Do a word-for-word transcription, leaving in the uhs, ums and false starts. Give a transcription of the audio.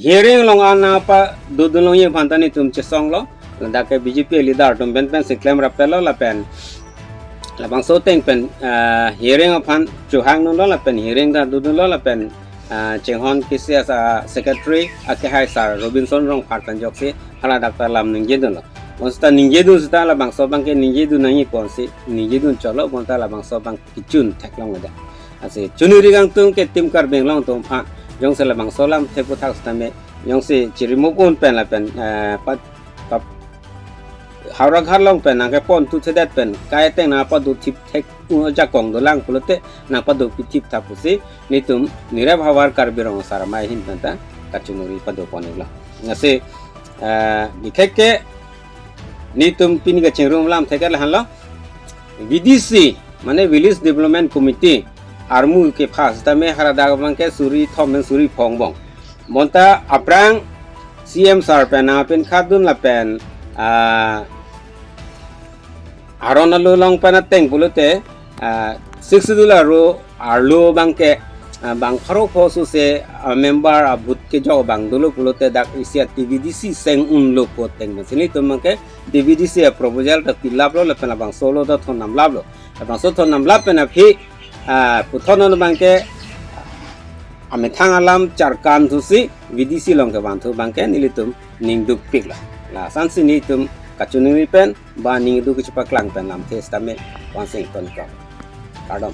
hearing along an nangpadodun longji aphan ta netum chesonglo. Ladak ke B J P leader atum pen pensi klem rapetlo lapen labangso ateng pen, ah, hearing aphan chohangdunlo lapen hearing ta dodunlo lapen, ah, chinghon kisi asa secretary akehai sir Robinson Rongphar pen ajoksi haladak ta lam ningjedunlo. Bonsita ningjedun sita labangso abangke ningjedun nangji ponsi ningjedun cholo bonta labangso abang kechun theklong ada. Lasi chunuri kangtung ke Team Karbi Anglong atum aphan jongsi labangso alamthe aputhak sitame jongsi chirimuk un pen lapen, eh, pat, pat, Howraghat along pen nangkepon thuthedet pen kai ateng nangpado thip thek, uh, ajakong dolang pulote nangpado pithip tha pusi netum Nirap Havar Karbi Rong Asar Amei ahin pen ta kachunuri padopon iklo. Lasi, eh, bikhek ke netum pini kachingrum alamthe ke lahenlo. V D C, mane Village Development Committee armu kepha sitame haladak abangke suri thom pen suri phong angbong. Bonta aphrang C M sir pen nangpinkhatdun lapen, ah, aron alo along pen ateng pulote, ah, Sixth Schedule aro arlo abangke, ah, bang pharo pho sose, ah, member a-vote kejok abang dolo pulote dak isi a-T V D C seng unlo pu ateng pensi netum abangke T V D C a-proposal ta pilaplo lapen labangso alo ta thon namlaplo. Labangso thon namlap pen aphi, ah, puthot non abangke amethang alam charkan thusi V D C along kevanthu abangke nelitum ning dukpiklo. Lason si netum kachunuri pen ba ning duk kechepaklang pen lamthe sitame vangsi ingtonkok. Kardom.